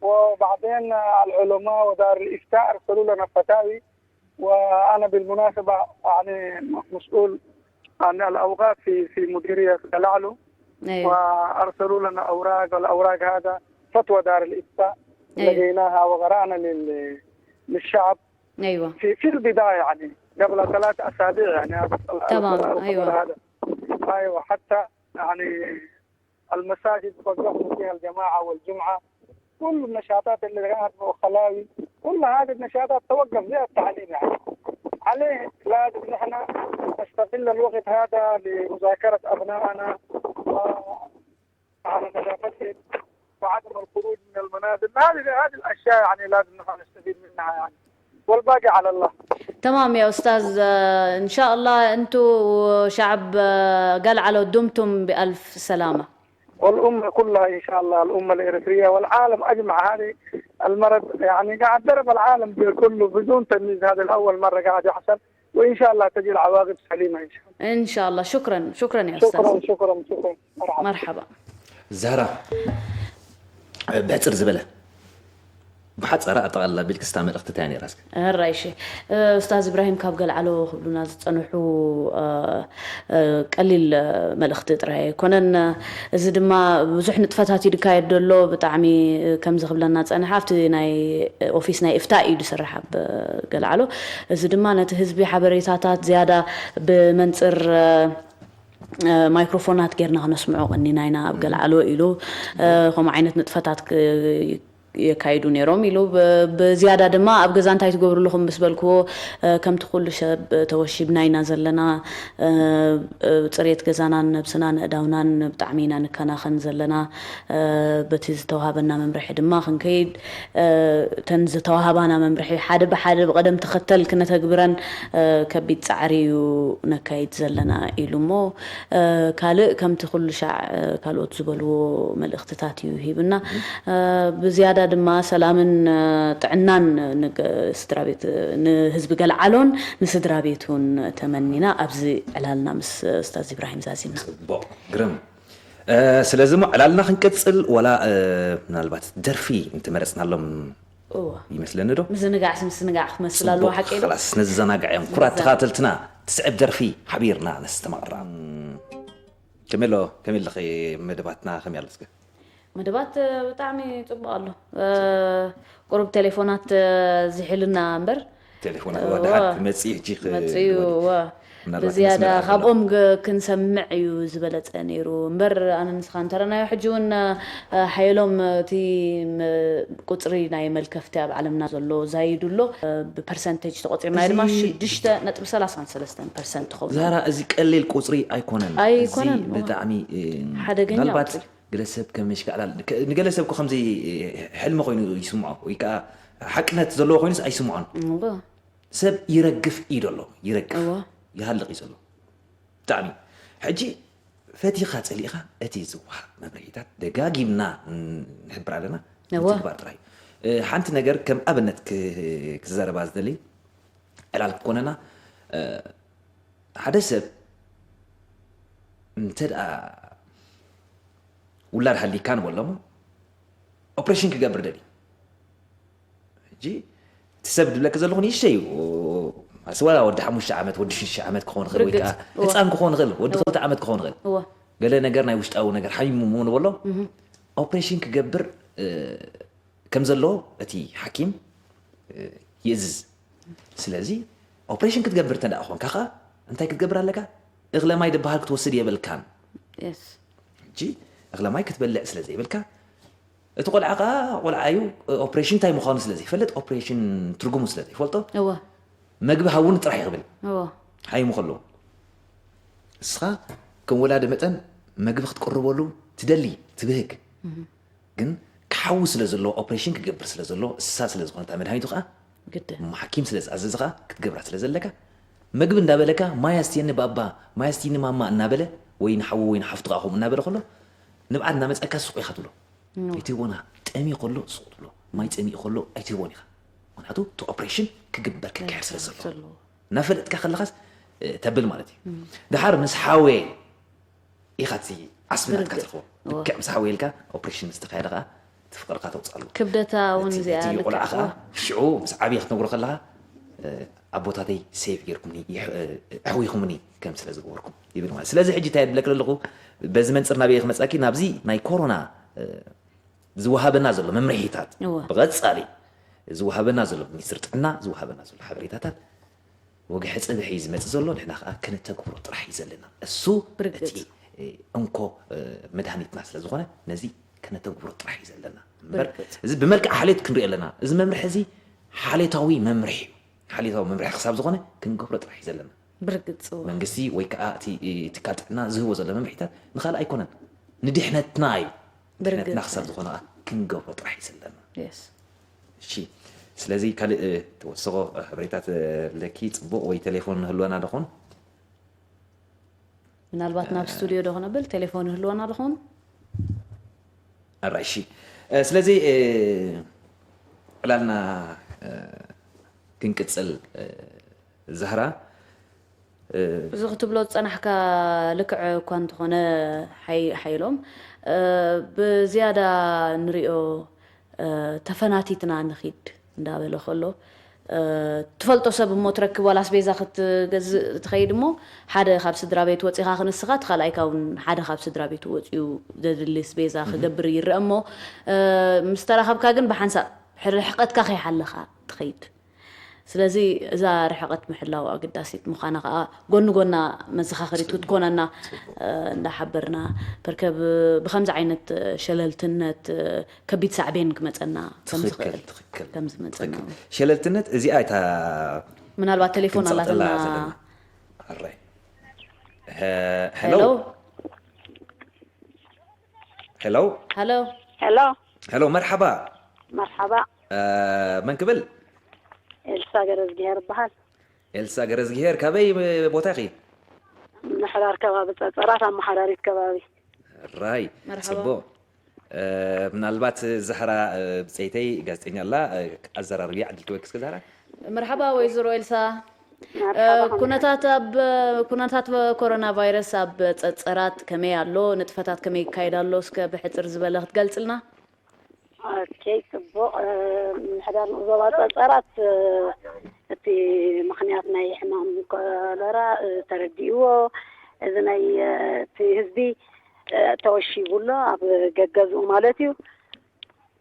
وبعدين العلماء ودار الإفتاء أرسلوا لنا فتاوي، وأنا بالمناسبة يعني مسؤول عن الأوقاف في في مديرية الأعلو، أيوة. وأرسلوا لنا أوراق، والأوراق هذا فتوى دار الإفتاء أيوة. لقيناها وقرأنا لل- للشعب أيوة. في في البداية يعني قبل ثلاث أسابيع يعني هذا ال- تمام، الخبر أيوة. هذا. أيوة، حتى يعني المساجد وقفنا فيها الجماعة والجمعة، كل النشاطات اللي كانت وخلاوي، كل هذه النشاطات توقف زي التعليم يعني. عليه لازم نحن نستغل الوقت هذا لمذاكرة أبنائنا وعلى نظافتهم وعدم الخروج من المنازل. هذه هذه الأشياء يعني لازم نحن نستفيد منها يعني، والباقي على الله. تمام يا أستاذ، آه، إن شاء الله أنتوا شعب آه، قلعلو دمتم بألف سلامة. والأمة كلها إن شاء الله، الأمة الإريترية والعالم أجمع. هذه المرض يعني قاعد ضرب العالم بكله بدون تمييز، هذا الأول مرة قاعد يحصل، وإن شاء الله تجي العواقب سليمة إن شاء الله. إن شاء الله. شكرا، شكرا يا أستاذ. شكرا شكرا شكرا. مرحبا. مرحبا. ዛህራ፣ ብሕፅር ዝበለ ብሓፀራ ኣጠቓልላ ቢልክስታ መልእኽቲ እንታይ ነይራ እስከ? ሕራይ እሺ። ኡስታዝ ኢብራሂም፣ ካብ ገልዓሎ ክብሉና ዝፀንሑ ቀሊል መልእኽቲ ጥራይ ኣይኮነን። እዚ ድማ ብዙሕ ንጥፈታት እዩ ዝካየድ ዘሎ። ብጣዕሚ ከምዚ ክብለና ፀንሐ ኣብቲ ናይ ኦፊስ ናይ እፍታ እዩ ዝሰርሕ ኣብ ገልዓሎ። እዚ ድማ ነቲ ህዝቢ ሓበሬታታት ዝያዳ ብመንፅር ማይክሮፎናት ጌርና ክነስምዖ ቀኒና ኢና ኣብ ገልዓሎ ኢሉ። ከምኡ ዓይነት ንጥፈታት የካይዱ ነይሮም ኢሉ። ብዝያዳ ድማ ኣብ ገዛ እንታይ ትገብሩ ኣለኹም ምስ በልክዎ፣ ከምቲ ኩሉ ሰብ ተወሺብና ኢና ዘለና። ፅሬት ገዛናን ነብስናን ኣእዳውናን ብጣዕሚ ኢና ንከናኸን ዘለና። በቲ ዝተዋሃበና መምርሒ ድማ ክንከይድ፣ እተን ዝተዋሃባና መምርሒ ሓደ ብሓደ ብቐደም ተኸተል ክነተግብረን ከቢድ ፃዕሪ እዩ ነካይድ ዘለና ኢሉ። እሞ ካልእ ከምቲ ኩሉ ሻዕ ካልኦት ዝበልዎ መልእኽትታት እዩ ሂብና። ብዝያዳ ድማ ሰላምን ጥዕናን ስድራ ቤት፣ ንህዝቢ ገልዓሎን ንስድራ ቤቱን ተመኒና ኣብዚ ዕላልና ምስ ኡስታዝ ኢብራሂም ዛዚምና። ፅቡቕ፣ ግርም። ስለዚ እሞ ዕላልና ክንቅፅል፣ ዋላ ምናልባት ደርፊ እንተመረፅናሎም ይመስለኒ ዶ? ምዝንጋዕ ምስንጋዕ ክመስል ኣለዎ። ሓቂ ዶ? ላስ ነዘናጋዕ እዮም። ኩራት ተኻተልትና፣ ትስዕብ ደርፊ ሓቢርና ነስተማቕራ። ከመይ ኣሎ? ከመይ ኣለኺ? መደባትና ከመይ ኣሎ እስከ? መደባት ብጣዕሚ ፅቡቕ ኣሎ። ቁሩብ ቴሌፎናት ዝሕልና እምበር ቴሌፎናት ወደ ሓድ መፅእ ሕጂ መፅኡ ብዝያዳ ካብኦም ክንሰምዕ እዩ ዝበለፀ ነይሩ እምበር፣ ኣነ ንስኻ እንተረናዮ ሕጂ እውን ሓየሎም እቲ ቁፅሪ ናይ መልከፍቲ ኣብ ዓለምና ዘሎ ዛይዱ ኣሎ። ብፐርሰንቴጅ ተቆፂርና ድማ ሽዱሽተ ነጥቢ ሰላሳን ሰለስተን ፐርሰንት ትኸውን። ዛራ፣ እዚ ቀሊል ቁፅሪ ኣይኮነን። ኣይኮነን። ብጣዕሚ ሓደገኛ ምናልባት ገለ ሰብ ከም ምሽካዕላል፣ ንገለ ሰብ ከምዚ ሕልሚ ኮይኑ ይስምዖ ወይ ከዓ ሓቅነት ዘለዎ ኮይኑስ ኣይስምዖን። ሰብ ይረግፍ እዩ ዘሎ፣ ይረግፍ ይሃልቕ እዩ ዘሎ። ብጣዕሚ ሕጂ ፈቲኻ ጸሊእኻ እቲ ዝወሃብ መብርሂታት ደጋጊምና ንሕብር ኣለና። እወ። ትግባር ጥራይ። ሓንቲ ነገር ከም ኣብነት ክዛረባ ዝደሊ ዕላል ክኮነና፣ ሓደ ሰብ እንተ ደኣ ውላድ ሃሊካ ንበሎ እሞ ኦፕሬሽን ክገብር ደልዩ። ሕጂ እቲ ሰብ ድብለኪ ዘለኹ ንእሽተይ እዩ። ማለት ዋላ ወዲ ሓሙሽተ ዓመት፣ ወዲ ሽዱሽተ ዓመት ክኸውን ይኽእል፣ ወይ ከዓ ርግጽ። እወ። ህፃን ክኸውን ይኽእል፣ ወዲ እወ። ክልተ ዓመት ክኸውን ይኽእል። እወ። ገለ ነገር ናይ ውሽጣዊ ነገር ሓሚሙ ንበሎ፣ ኦፕሬሽን ክገብር፣ እ፣ ከም ዘለዎ እቲ ሓኪም፣ እ፣ ይእዝዝ። ስለዚ ኦፕሬሽን ክትገብር እንተ ደኣ ኾንካ ኸኣ እንታይ ክትገብር ኣለካ? እኽለ ማይ ዝበሃል ክትወስድ የብልካን። የስ። ሕጂ እኽለ ማይ ክትበልዕ ስለ ዘይብልካ፣ እቲ ቆልዓ ኸኣ ቆልዓ እዩ፣ ኦፕሬሽን እንታይ ምዃኑ ስለ ዘይፈልጥ፣ ኦፕሬሽን ትርጉሙ ስለ ዘይፈልጦ፣ እወ። መግቢ ሃቡኒ ጥራሕ እዩ ክብል እወ። ሓይሙ ከሎ። ንስኻ ከም ወላዲ መጠን መግቢ ክትቅርበሉ ትደሊ፣ ትብህግ። ግን ክሓዊ ስለ ዘለዎ፣ ኦፕሬሽን ክገብር ስለ ዘለዎ፣ እሳ ስለ ዝኾነት መድሃኒቱ ኸኣ ግድን። እሞ ሓኪም ስለ ዝኣዘዘኻ ክትገብራ ስለ ዘለካ፣ መግቢ እንዳበለካ፣ "ማይ ኣስትየኒ ባባ፣ ማይ ኣስትየኒ ማማ" እናበለ፣ ወይ ንሓዉ ወይ ንሓፍቱ ኸኣ ከምኡ እናበለ ከሎ፣ ንብዓት እናመጸካ ስቑ ኢኻ ትብሎ። እም። ኣይትህቦን ኢኻ። ጠምዩ ከሎ ስቑ ትብሎ። ማይ ጸሚኡ ከሎ ኣይትህቦን ኢኻ። ምኽንያቱ እቲ ኦፕሬሽን ክግበር ክካየድ ስለ ዘለዎ። ዘለዎ። እናፈለጥካ ከለኻስ፣ እ፣ ተብል ማለት እዩ። እም። ደሓር ምስ ሓወየ ኢኻ እቲ ዓስቢ ናትካ ብርግጽ። ትረኽቦ። እወ። ልክዕ ምስ ሓወየ ኢልካ ኦፕሬሽን ምስ ተኻየደ ኸኣ እቲ ፍቕርካ ተውፅኣሉ። ክብደታ እውን እቲ፣ እዚኣ እቲ ልክዕ ቆልዓ ኸኣ እወ። ሽዑ ምስ ዓብየ ክትነግሮ ከለኻ፣ እ፣ ኣቦታተይ ሴቭ ጌርኩምኒ፣ ይሕ-፣ እ፣ ኣሕዊኹምኒ ከም ስለ ዝገበርኩም ይብል ማለት። ስለዚ ሕጂ እንታይ እብለኪ ዘለኹ፣ በዚ መንፅር ናበይ ክመፃኪ፣ ናብዚ ናይ ኮሮና፣ እ፣ ዝወሃበና ዘሎ መምርሒታት፣ እወ። ብቐጻሊ ዝወሃበና ዘሎ፣ ሚኒስትሪ ጥዕና ዝወሃበና ዘሎ ሓበሬታታት፣ ወግሐ ጽብሒ እዩ ዝመጽእ ዘሎ፣ ንሕና ኸኣ ከነተግብሮ ጥራሕ እዩ ዘለና። እሱ ብርግጽ። እቲ፣ እ፣ እንኮ፣ እ፣ መድሃኒትና ስለ ዝኾነ፣ ነዚ ከነተግብሮ ጥራሕ እዩ ዘለና። እምበር፣ ብርግጽ። እዚ ብመልክዕ ሓልዮት ክንሪኦ ኣለና። እዚ መምርሒ እዚ ሓልዮታዊ መምርሒ እዩ። ሓልዮታዊ መምርሒ ክሳብ ዝኾነ ክንገብሮ ጥራሕ እዩ ዘለና። ብርግጽ፣ እወ። መንግስቲ ወይ ከኣ እቲ፣ እ፣ ትካል ጥዕና ዝህቦ ዘሎ መምርሒታት ንኻልእ ኣይኮነን። ንድሕነትና እዩ። ድሕነትና ብርግጽ። ክሳብ ዝኾነ ኸኣ ክንገብሮ ጥራሕ እዩ ዘለና። የስ። እሺ፣ ስለዚ ካልእ፣ እ፣ ትወስኾ፣ እ፣ ሓበሬታት፣ እ፣ ኣለኪ? ጽቡቕ፣ ወይ ቴሌፎን ንህልወና ዶ ኾን? ምናልባት ናብ እ፣ ስቱድዮ ዶ ክነብል፣ ቴሌፎን ንህልወና ዶ ኾን? ኣራይ፣ እሺ። እ፣ ስለዚ፣ እ፣ ዕላልና፣ እ፣ ክንቅጽል፣ እ፣ ዛህራ፣ እ፣ እዚ ክትብሎ ዝጸናሕካ ልክዕ እኳ እንተኾነ ሓይ-፣ ሓይሎም፣ እ፣ ብዝያዳ ንሪኦ፣ እ፣ ተፈናቲትና ንኺድ እንዳበለ ከሎ፣ እ፣ ትፈልጦ ሰብ እሞ ትረክብ፣ ዋላ ኣስቤዛ ክትገዝእ ትኸይድ እሞ፣ ሓደ ካብ ስድራ ቤት ወጺኻ ክንስኻ፣ እቲ ካልኣይካ እውን ሓደ ካብ ስድራ ቤቱ ወጺኡ ዘድሊ ኣስቤዛ እህ። ክገብር ይረአ እሞ፣ እ፣ ምስ ተራኸብካ ግን ብሓንሳእ ርሕቀትካ ከይሓለኻ ትኸይድ። ስለዚ እዛ ርሕቀት ምሕላው ኣገዳሲት ምዃና ከኣ ጎኒ ጎና መዘኻኸሪት ጽቡቅ። ክትኮነና፣ ጽቡቅ። እ፣ እንዳሓበርና፣ በርከ ብ-፣ ብኸምዚ ዓይነት ሸለልትነት፣ እ፣ ከቢድ ሳዕቤን ክመጸና ከም ትኽክል፣ ዝኽእል ትኽክል፣ ከም ዝመጸና ትኽክል። እውን። ሸለልትነት እዚኣ እታ ምናልባት ቴሌፎን ክንጸቕጠላ ኣላትና። ዘለና። ኣራይ። ሀ-፣ ሄሎ። ሄሎ። ሄሎ። ሄሎ። ሄሎ። ሄሎ፣ መርሓባ። መርሓባ። እ፣ መን ክብል? ኤልሳ ገረዝግሄር እበሃል። ኤልሳ ገረዝግሄር፣ ካበይ ቦታ ኢኺ? ምሕዳር ከባቢ ጸጸራት፣ ኣመሓዳሪት ከባቢ። ራይ፣ መርሓባ። ጽቡቕ። እ፣ ምናልባት ዛህራ፣ እ፣ ብጸይተይ ጋዜጠኛ ኣላ፣ እ፣ ኣዘራርብያ ዕድል ክበክስ ዛህራ። መርሓባ ወይዘሮ ኤልሳ። መርሓባ፣ እ፣ ከመይ ኩነታት ኣብ፣ ኩነታት ኮሮና ቫይረስ ኣብ ጸጸራት ከመይ ኣሎ? ንጥፈታት ከመይ ይካየድ ኣሎ? እስከ ብሕጽር ዝበለ ክትገልጽልና? ኦኬ፣ ጽቡቕ። እ፣ ምምሕዳር ንኡስ ዞባ ጸጸራት፣ እ፣ እቲ ምኽንያት ናይ ሕማም ኮለራ፣ እ፣ ተረዲእዎ፣ እዚ ናይ፣ እ፣ እቲ ህዝቢ፣ እ፣ ተወሺቡ ኣሎ፣ ኣብ ገገዝኡ ማለት እዩ።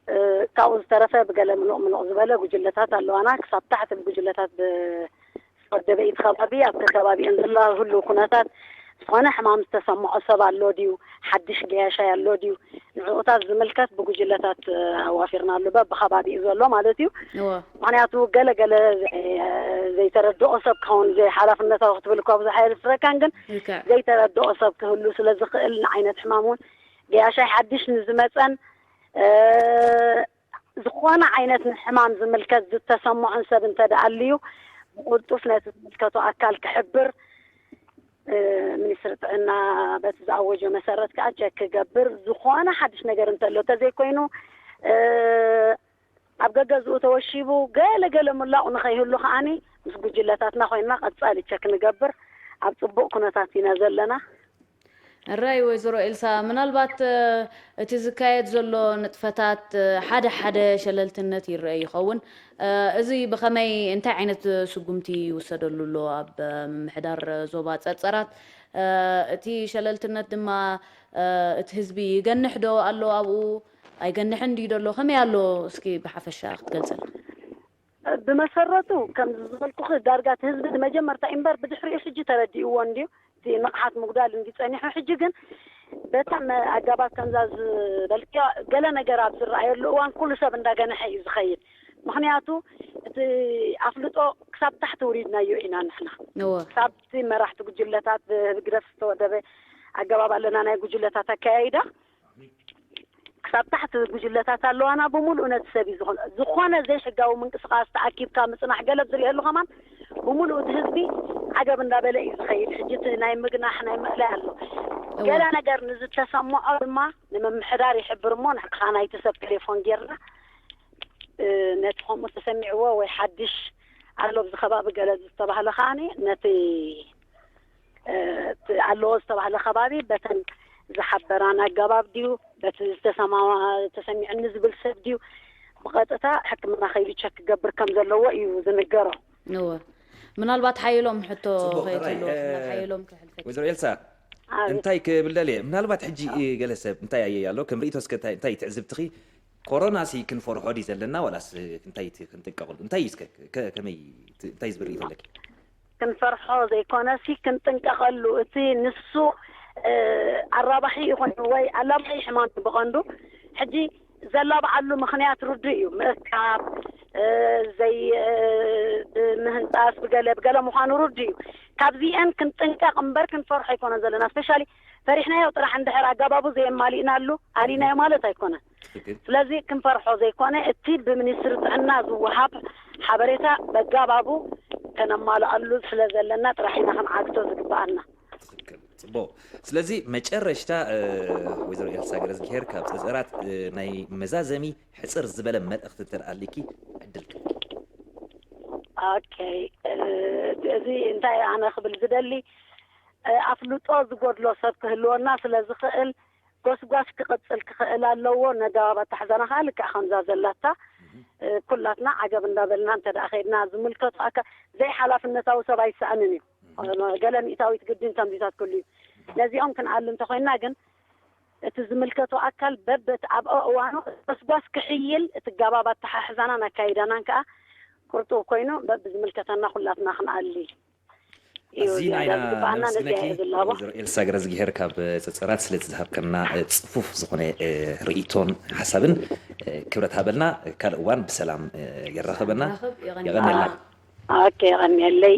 እ፣ ካብኡ ዝተረፈ ብገለ ምሉቕ ምሉቕ ዝበለ ጉጅለታት ኣለዋና። ክሳብ ታሕቲ ብጉጅለታት ብ-፣ ዝተወደበ እቲ ከባቢ፣ ኣብቲ ከባቢኡን ዘሎ ህሉው ኩነታት፣ ዝኾነ ሕማም ዝተሰምዖ ሰብ ኣሎ ድዩ? ሓድሽ ገያሻይ ኣሎ ድዩ? ንዕኡታት ዝምልከት ብጉጅለታት፣ እ፣ ኣዋፊርና ኣሎ፣ በብኸባቢኡ ዘሎ ማለት እዩ። እወ። ምኽንያቱ ገለ ገለ ዘይ-፣ ዘይተረድኦ ሰብ ክኸውን፣ ዘይሓላፍነታዊ ክትብል እኳ ብዙሕ ኣየስረካን፣ ግን ልክዕ። ዘይተረድኦ ሰብ ክህሉ ስለ ዝኽእል፣ ንዓይነት ሕማም እውን ገያሻይ ሓድሽ ንዝመጸን፣ እ፣ ዝኾነ ዓይነት ንሕማም ዝምልከት ዝተሰምዖን ሰብ እንተ ደኣ ኣልዩ፣ ብቕልጡፍ ነቲ ዝምልከቶ ኣካል ክሕብር፣ እ፣ ሚኒስትሪ ጥዕና በቲ ዝኣወጆ መሰረት ከኣ ቸክ ክገብር፣ ዝኾነ ሓድሽ ነገር እንተሎ፣ እንተዘይኮይኑ፣ እ፣ ኣብ ገገዝኡ ተወሺቡ ገለ ገለ ምላቑ ንኸይህሉ ከኣኒ ምስ ጉጅለታትና ኮይንና ቀጻሊ ቸክ ንገብር። ኣብ ጽቡቕ ኩነታት ኢና ዘለና። እራይ ወይዘሮ ኤልሳ፣ ምናልባት እቲ ዝካየድ ዘሎ ንጥፈታት ሓደ ሓደ ሸለልትነት ይረአ ይኸውን። እዚ ብኸመይ፣ እንታይ ዓይነት ስጉምቲ ይውሰደሉ ኣሎ ኣብ ምምሕዳር ዞባ ጸርጸራት? እቲ ሸለልትነት ድማ እቲ ህዝቢ ይገንሕ ዶ ኣሎ ኣብኡ? ኣይገንሕን ድዩ ደሎ? ከመይ ኣሎ? እስኪ ብሓፈሻ ክትገልጸልና። ብመሰረቱ ከምዚ ዝበልኩኺ ዳርጋ እቲ ህዝቢ ንመጀመርታ እምበር ብድሕሪኡ ሕጂ ተረዲእዎ እንድዩ። እቲ ንቕሓት ምጉዳል እንዲ ጸኒሑ። ሕጂ ግን በታ መ- ኣጋባት ከምዛ ዝበልክዮ ገለ ነገር ኣብ ዝረኣየሉ እዋን ኩሉ ሰብ እንዳገነሐ እዩ ዝኸይድ። ምኽንያቱ እቲ ኣፍልጦ ክሳብ ታሕቲ ውሪድናዮ ኢና ንሕና። እወ ክሳብ እቲ መራሕቲ ጉጅለታት ብህግደፍ ዝተወደበ ኣገባብ ኣለና ናይ ጉጅለታት ኣከያይዳ ክሳብ ታሕቲ ጉጅለታት ኣለዋና። ብምሉኡ ነቲ ሰብ እዩ ዝኾነ ዝኾነ ዘይሕጋዊ ምንቅስቃስ ተኣኪብካ ምፅናሕ ገለ ዝርእየሉ ከማን ብምሉኡ እቲ ህዝቢ ዓገብ እንዳበለ እዩ ዝኸይድ። ሕጂ እቲ ናይ ምግናሕ ናይ ምእላይ ኣሎ። እወ ገለ ነገር ንዝተሰምዖ ድማ ንምምሕዳር ይሕብር እሞ ንሕና ከዓ ናይቲ ሰብ ቴሌፎን ጌርና እ፣ ነቲ ከምኡ ተሰሚዕዎ ወይ ሓድሽ ኣሎ ኣብዚ ከባቢ ገለ ዝተባህለ ከዓኒ ነቲ እ፣ እቲ ኣለዎ ዝተባህለ ከባቢ በተን ዝሓበራን ኣገባብ ድዩ በቲ ዝተሰማማ ተሰሚዑኒ ዝብል ሰብ ድዩ ብቐጥታ ሕክምና ከይዱ ቸክ ክገብር ከም ዘለዎ እዩ ዝንገሮ። እወ ምናልባት ሓየሎም ሕቶ ፅቡቅ ሕራይ ከየትህልዎ ናብ ሓየሎም ክሕልፈት ወይዘሮ ኤልሳ ኣብ እንታይ ክብል ደልየ ምናልባት ሕጂ ገለ ሰብ እንታይ ኣየ ኣሎ ከም ርእቶ እስከ እንታይ እንታይ ትዕዝብትኺ ኮሮና ሲ ክንፈርሖ ድዩ ዘለና ዋላስ እንታይ እቲ ክንጥቀቀሉ እንታይ እዩ እስከ ከ- ከመይ እቲ- እንታይ ዝብል ርእቶ ኣለኪ ክንፈርሖ ዘይኮነሲ ክንጥንቀቐሉ እቲ ንሱ እ፣ ኣራባሒ ይኾን ወይ ኣላባሒ ሕማም እዩ ብቐንዱ ሕጂ ዘላብዓሉ ምኽንያት ርዱእ እዩ። ምእካብ እ፣ ዘይ እ፣ ምህንጣስ ብገለ ብገለ ምዃኑ ርዱእ እዩ። ካብዚአን ክንጥንቀቕ እምበር ክንፈርሖ ኣይኮነን ዘለና። ስፔሻሊ ፈሪሕናዮ ጥራሕ እንድሕር ኣጋባቡ ዘየማሊእናሉ ኣሊናዮ ማለት ኣይኮነን። ትክክል ስለዚ ክንፈርሖ ዘይኮነ እቲ ብሚኒስትሪ ጥዕና ዝወሃብ ሓበሬታ በጋባቡ ከነማልኣሉ ስለ ዘለና ጥራሕ ኢና ክንዓግቶ ዝግብኣና። ትክክል ፅቡቅ ስለዚ መጨረሽታ እ፣ ወይዘሮ ኤልሳ ገረዝግሄር ካብ ፀፀራት እ፣ ናይ መዛዘሚ ሕፅር ዝበለ መልእኽቲ እንተ ኣለኪ ዕድል ክህበኪ ኦኬ እ፣ እዚ እንታይ ኣነ ክብል ዝደሊ እ፣ ኣፍልጦ ዝጎድሎ ሰብ ክህልወና ስለ ዝኽእል ጎስጓስ ክቕፅል ክኽእል ኣለዎ። ነጋባብ ኣታሕዛና ከዓ ልክዕ ከምዛ ዘላታ እ፣ ኩላትና ዓገብ እንዳበልና እንተ ደኣ ከይድና ዝምልከቶ ኣካል ዘይሓላፍነታዊ ሰብ ኣይሰኣንን እዩ። ገለ ሚእታዊት ግድን ከምዚታት ክህሉ እዩ። ነዚኦም ክንኣሊ እንተኮይንና ግን እቲ ዝምልከቶ ኣካል በበት ኣብ እዋኑ ጎስጓስ ክሕይል እቲ ጋባብ ኣተሓሕዛናን ኣካይዳናን ከዓ ቁርጡው ኮይኑ በብዝምልከተና ኩላትና ክንኣሊ እዩ ኣዚና ኢና ዝግባኣና። ነዚኣ ነመስግነኪ እየ ዝላቦ። ወይዘሮ ኤልሳ ገረዝግሄር ካብ ፀፀራት ስለቲ ዝሃብከና እ፣ ፅፉፍ ዝኾነ እ፣ ርእይቶን ሓሳብን እ፣ ክብረት ሃበልና ካልእ እዋን ብሰላም እ፣ የራኸበና ራኸብ የቐንየልና። የቐንየልና ኦኬ የቐንየለይ።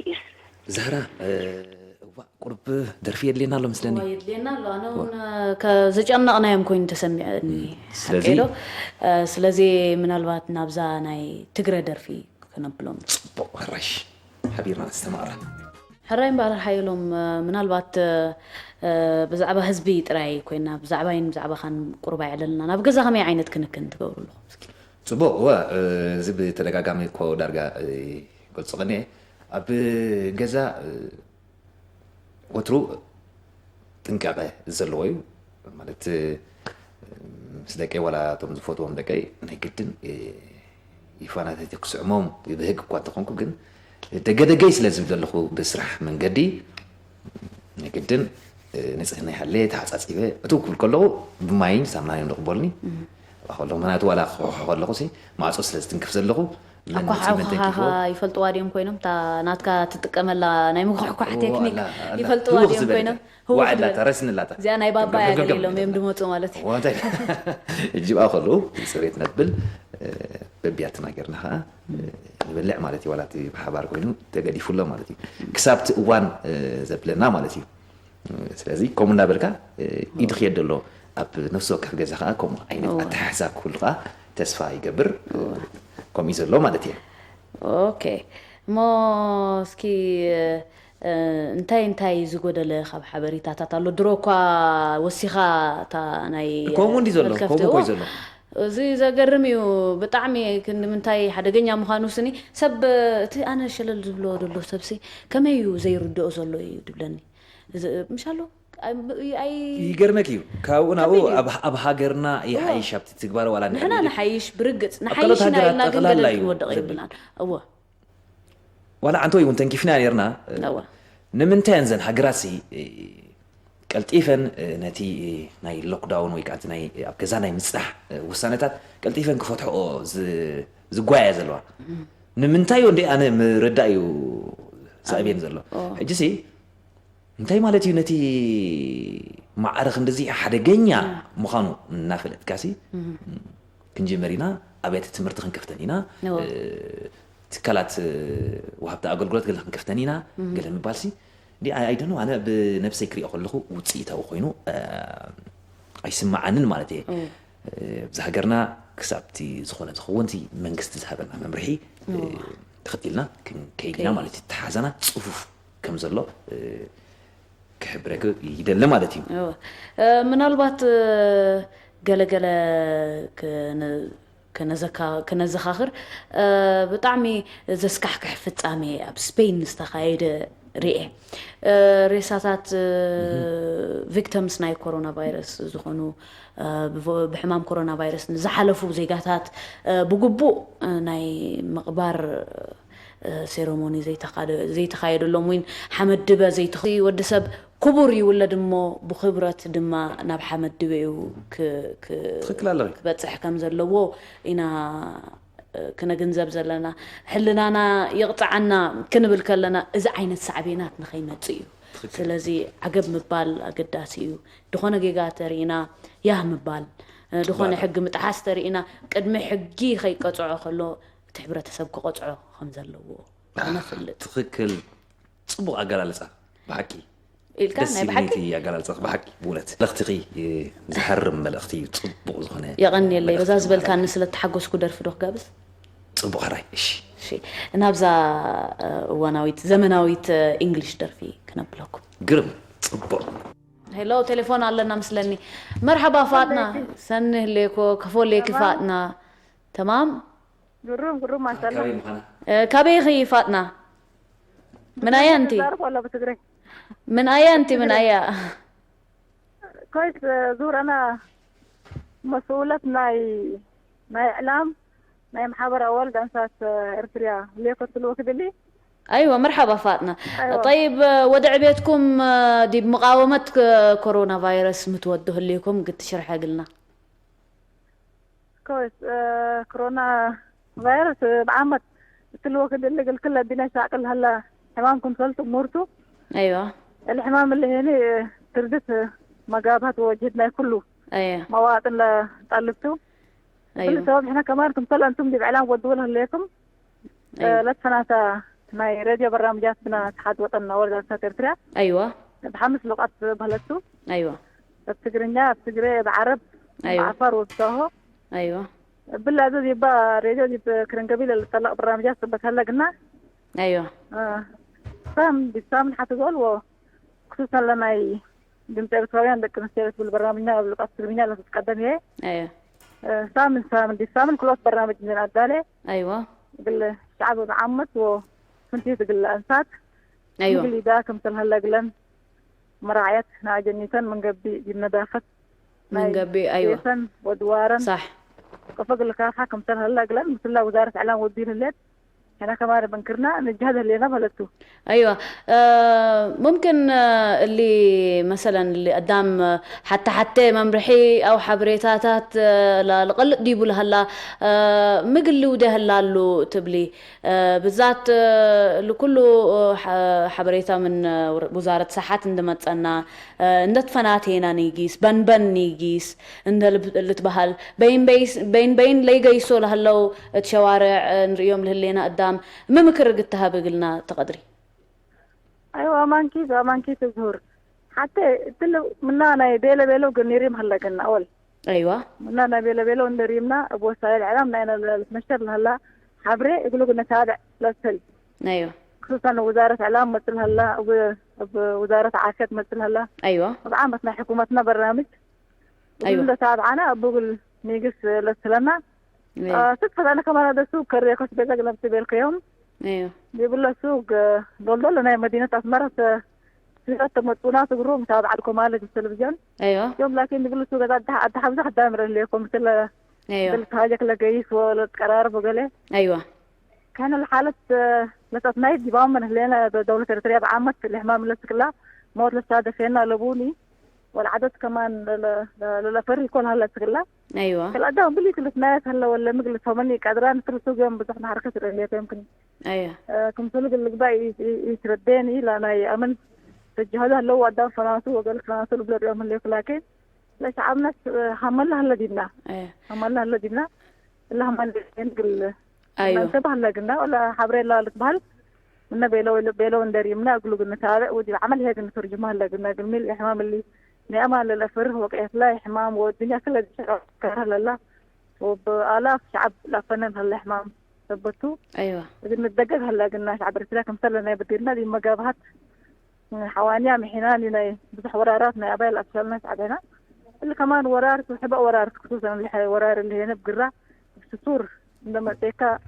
ዛህራ እ፣ እዋ ቁርብ ደርፊ የድልየና ኣሎ መስለኒ እዋ የድልየና ኣሎ ኣነ እውን ከ- ዘጨነቕናዮም ኮይኑ ተሰሚዐኒ ስለዚ- ሓቀይ ዶ እ፣ ስለዚ ምናልባት ናብዛ ናይ ትግረ ደርፊ ክነብሎም ፅቡቅ ሕራሽ ሓቢርና ዝተማቕራ ሕራይ እምበኣር ሓየሎም እ፣ ምናልባት እ፣ እ፣ ብዛዕባ ህዝቢ ጥራይ ኮይና ብዛዕባይን ብዛዕባኻን ቁሩብ ኣይዕለልና ናብ ገዛ ከመይ ዓይነት ክንክን ትገብሩ ኣለኹም እስኪ ፅቡቅ እወ እዚ ብተደጋጋሚ እኮ ዳርጋ ይገልፆ ቀኒ ኣብ ገዛ ወትሩ ጥንቃቐ ዘለዎ እዩ ማለት ምስ ደቀይ ዋላ እቶም ዝፈትዎም ደቀይ ናይ ግድን ይፋናተት ክስዕሞም ብህግ እኳ እንተኾንኩ ግን ደገደገይ ስለ ዝብል ዘለኹ ብስራሕ መንገዲ ናይ ግድን ንፅህና ይሃለ ተሓፃፂበ እትው ክብል ከለኹ ብማይን ሳምናን እዮም ዝቕበሉኒ ከለኹ ምክንያቱ ዋላ ክሕሖ ከለኹ ማዕፆ ስለ ዝትንክፍ ዘለኹ ኣኳሓውካኻ ይፈልጥዋ ድዮም ኮይኖም እታ ናትካ ትጥቀመላ ናይ ምኩሕኳሕ ቴክኒክ ይፈልጥዋ ድዮም ኮይኖም ዋዕላታ ረስንላታ እዚኣ ናይ ባባ ያገር የሎም እዮም ድመፁ ማለት እዩ እጅብኣ ከለዉ ፅሬት ነብል በቢያትና ጌርና ከዓ ንበልዕ ማለት እዩ ዋላ ብሓባር ኮይኑ ተገዲፉ ኣሎ ማለት እዩ ክሳብቲ እዋን ዘብለና ማለት እዩ ስለዚ ከምኡ እናበልካ ኢድክ የድ ኣሎ ኣብ ነፍሲ ወከፍ ገዛ ከዓ ከምኡ ዓይነት ኣተሓሕዛ ክህሉ ከዓ ተስፋ ይገብር ከምኡ ዘሎ ማለት እየ ኦኬ እሞ እስኪ እንታይ እንታይ ዝጎደለ ካብ ሓበሬታታት ኣሎ ድሮ እኳ ወሲኻ እታ ናይ ከምኡ እንዲ ዘሎ ከምኡ ኮይ ዘሎ እዚ ዘገርም እዩ ብጣዕሚ ክንዲ ምንታይ ሓደገኛ ምዃኑ ስኒ ሰብ እቲ ኣነ ሸለል ዝብሎ ዘሎ ሰብሲ ከመይ እዩ ዘይርድኦ ዘሎ እዩ ድብለኒ ምሻሎ ኣይ- ኣይ- ይገርመክ እዩ። ካብኡ ናብኡ ከቢድ እዩ። ኣብ ኣብ ሃገርና ይሓይሽ ኣብቲ ትግባረ ዋላ ንሕና ንሕና ንሓይሽ ብርግጽ ንሓይሽ ኣካላት ኢና ሃገራት ኢልና ግን ጠቕላላ ገለ እዩ ክንወድቕ ዘብል። የብልናን። እወ ዋላ ዓንተወይ እውን ተንኪፍና ነርና። እወ ንምንታይ እዘን ሃገራት ሲ ቀልጢፈን ነቲ ናይ ሎክዳውን ወይ ከዓ እቲ ናይ ኣብ ገዛ ናይ ምፅናሕ ውሳነታት ቀልጢፈን ክፈትሕኦ ዝ- ዝጓያ ዘለዋ? ንምንታይ እዩ እንደ ኣነ ምርዳእ እዩ ሳዕቤን ዘሎ። ሕጂ ሲ እንታይ ማለት እዩ ነቲ ማዕረ ክንድዚ ሓደገኛ ምዃኑ እናፈለጥካ ሲ ክንጅምር ኢና፣ ኣብያተ ትምህርቲ ክንከፍተን ኢና፣ እዎ። እ፣ ትካላት እ፣ ወሃብቲ ኣገልግሎት ገለ ክንከፍተን ኢና ገለ ምባል ሲ እንዲ ኣይደኖ ኣነ ብነብሰይ ክሪኦ ከለኹ ውፅኢታዊ ኮይኑ እ፣ ኣይስምዓንን ማለት እየ። እ፣ ኣብዚ ሃገርና ክሳብቲ ዝኾነ ዝኸውን እቲ መንግስቲ ዝሃበና መምርሒ እ፣ ተኸቲልና ክንከይድ ኢና ማለት እዩ። ተሓዘና ፅፉፍ ከም ዘሎ እ፣ ክሕብረክ ይደሊ ማለት እዩ። እወ። እ፣ ምናልባት እ፣ ገለገለ ክነ- ከነዘካ- ከነዘኻኽር እ፣ ብጣዕሚ ዘስካሕክሕ ፍጻሜ ኣብ ስፔን ዝተኻየደ ርኤ። እ፣ ሬሳታት እ፣ ቪክተምስ ናይ ኮሮና ቫይረስ ዝኾኑ እ፣ ብቮ- ብሕማም ኮሮና ቫይረስ ንዝሓለፉ ዜጋታት እ፣ ብግቡእ እ፣ ናይ ምቕባር እ፣ ሴረሞኒ ዘይተኻደ- ዘይተኻየደሎም ወይን ሓመድ ድበ ዘይተ- ወዲ ሰብ ክቡር ይውለድ እሞ ብክብረት ድማ ናብ ሓመድ ድበዩ ክ- ክ- ትኽክል ኣለኺ። ክበፅሕ ከም ዘለዎ ኢና እ፣ ክነግንዘብ ዘለና። ሕልናና ይቕፃዓና ክንብል ከለና እዚ ዓይነት ሳዕቤናት ንኸይመፅእ እዩ። ስለዚ ዓገብ ምባል ኣገዳሲ እዩ። ዝኾነ ጌጋ ተሪእና ያህ ምባል እ፣ ዝኾነ ሕጊ ምጥሓስ ተሪእና ቅድሚ ሕጊ ከይቀፅዖ ከሎ እቲ ሕብረተሰብ ክቐፅዖ ከም ዘለዎ ነፍልጥ። ትኽክል። ፅቡቕ ኣገላልፃ ብሓቂ ኢልካ ደስ ናይ ይብል ብሓቂ እቲ ኣገላልፃ ብሓቂ ብእውነት መልእኽትኺ እ፣ ዝሃርም መልእኽቲ እዩ። ፅቡቕ ዝኾነ የቐንየለይ በዛ መልእኽቲ ዝበልካኒ ተመሓላሊፉ። ስለ ተሓጎስኩ ደርፊ ዶ ክጋብዝ ፅቡቕ ሕራይ እሺ። እሺ ናብዛ እ፣ እዋናዊት ዘመናዊት እ፣ ኢንግሊሽ ደርፊ ክነብለኩም። ግርም ፅቡቕ ሄሎ ቴሌፎን ኣለና ምስለኒ። መርሓባ ፋጥና ሰኒ ህሌኮ ከፎሌኪ ፋጥና ተማም ግሩም ግሩም ማሻላ ካበይ ምዃና እ፣ ካበይ ኺ ፋጥና ምን ኣያ እንቲ ዛርፍ ወላ ብትግርይ ምን ኣያ እንቲ ምን ኣያ ኮይስ ዙር ኣና መስኡለት ናይ ናይ እዕላም ናይ ማሕበር ኣዋልድ ኣንሳት ኤርትርያ ሌኮ ትልዎ ክድሊ ኣይወ መርሓባ ፋጥና ኣይወ። ጠይብ ወደ ዕቤትኩም ዲብ መቃወመት ኮሮና ቫይረስ ምትወዱ ህልይኩም ግትሽርሐግልና ኮይስ ኮሮና ቫይረስ ብዓመት ትልዎ ክድሊ ግልክል ለቢና ሻቅል ሀላ ሕማም ክምሰልቱ ሙርቱ ኣይዋ الحمام اللي هنا تردت مقابات وجهتنا كله ኣየ مواطن لطلبته كل ኣይዋ سبب احنا كمان كمثل انتم دي بعلام ودول هليكم ኣይዋ ለትፈናታ ናይ ሬድዮ በራምጃት ብና ተሓት ወጠንና ወረዳ ሳት ኤርትርያ ኣይዋ ብሓምስ ልቃት በህለቱ ኣይዋ ኣብ ትግርኛ ኣብ ትግሬ ኣብ ዓረብ ኣብ ኣይዋ ዓፋር ወብሳሆ ኣይዋ ብላ እዚ ዚባ ሬድዮ ዚብ ክርን ገቢለ ልጠለቕ በራምጃት ጽበት ሀለ ግና ኣይዋ ሳም ቢሳምን ሓቲ ዝበልዎ ክሱስ ሀለ ናይ ድምፂ ኤርትራውያን ደቂ ኣንስትዮ ትብል በራምኛ ኣብ ልቃት ትግርኛ ለትትቀደም እየ ኣይዋ ሳምን ሳምን ዲሳምን ክልኦት በራምጅ ምን ኣዳለ ኣይዋ ግለ ሻዕብ ብዓመት ወፍንቲ ትግለ ኣንሳት ኣይዋ ምግሊዳ ከምተልሃለ ግለን መራዕየት ንኣጀኒተን መንገቢ ይነዳኸት ናይ መንገቢ ኣይዋ ቤተን ወድዋረን ሳሕ ቀፈ ግልካኻ ከምተልሃለ ግለን ምስላ ውዛረት ዕላም ወዲ ህሌት ሕና ከማሪ መንክርና ንጃሃድ ህሌና ማለቱ ኣይዋ እ፣ ሙምክን እ፣ እሊ መሰለን እሊ ኣዳም እ፣ ሓተ ሓተ መምርሒ ኣው ሓበሬታታት እ፣ ላ- ልቐልጥ ዲቡ ልሃላ እ፣ ምግሊ ውደ ህላሉ ትብሊ እ፣ ብዛት እ፣ ልኩሉ እ፣ ሓ- ሓበሬታ ምን እ፣ ውር- ውዛረት ሰሓት እንደመጸና እ፣ እንደትፈናቴና ኒጊስ በንበን ኒጊስ እንደ ልብ- ልትበሃል በይን በይስ- በይን በይን ለይገይሶ ለህለው እት ሸዋርዕ እ፣ ንርእዮም ልህሌና እዳም ምምክር ግትሃብ እግልና ተቐድሪ ኣይዋ ኣማንኪ ኣማንኪ ትዝሁር ሓተ እትል ምና ናይ ቤለ ቤሎ ግን ኒሪም ሀለግን ኣወል ኣይዋ ምና ናይ ቤለ ቤሎ እንደሪምና ኣብ ወሳይል ዕላም ናይ ነለ ልትመሸር ለሀላ ሓብሬ እግሉ ግን ነታብዕ ለስል ኣይዋ ክሱሰን ውዛረት ዕላም መጽል ሀላ ኣብ ውዛረት ዓርሸት መጽል ሀላ ኣይዋ ኣብ ዓመት ናይ ሕኩመትና በርናምጅ ኣይዋ እግሉ እንደታብዓና ኣብ ጉግል ኒግስ ለስለና ኣይዋ ስት ፈታነ ከማና ደሱ ከሬ ከስ ቤዛ ግለምት ቤልከዮም ኣይዋ ይብለሱ ዶልዶል ናይ መዲነት ኣስመራ ስለ ተመጡና ትግሩ ምሳ በዓል ኮማለ ቴሌቪዝዮን ايوه يوم لكن نقول له سوق قد حمزة خدام رليكم مثل ايوه مثل حاجة كلا جيش ولا تقرار بقولي ايوه كان الحالة لسات نايت ديبان من هلينا دولة إريتريا بعامة الإحمام اللي سكلا موت لسادة فينا لبوني والعدد كمان للأفر يكون هلا سكلا ايوه كلا دام بلي كل ناس هلا ولا مجلس هم إني قادران كل سوق يوم بزحنا حركة رليكم يمكن ايوه كم سلق اللي بقى يترديني لا أنا أمن الجهاد هلا هو قدام فرنسا وقال فرنسا البلد يوم اللي لكن ليش عمنا حملنا هلا دينا ايوه حملنا هلا دينا اللي هم نقول ايوه ننتبه هلا قلنا ولا حبرين لا لتبهل من بيلو بيلو ندري من أقول قلنا تابع ودي عمل هيك نترجمها هلا قلنا قلمي الإحمام اللي نعمة للأفر وقعت لا إحمام والدنيا كلها كارها لله وبآلاف شعب لا فنن هالإحمام ثبتوا ايوه إذا نتدقق هلا قلنا شعب رسلا كم سلنا بدينا دي مقابهات حوانيا محينان لنا بزح وراراتنا يا بايل أفشلنا شعبنا اللي كمان ورار تحب ورار خصوصا اللي حي ورار اللي هنا بقرة بسطور عندما تيكا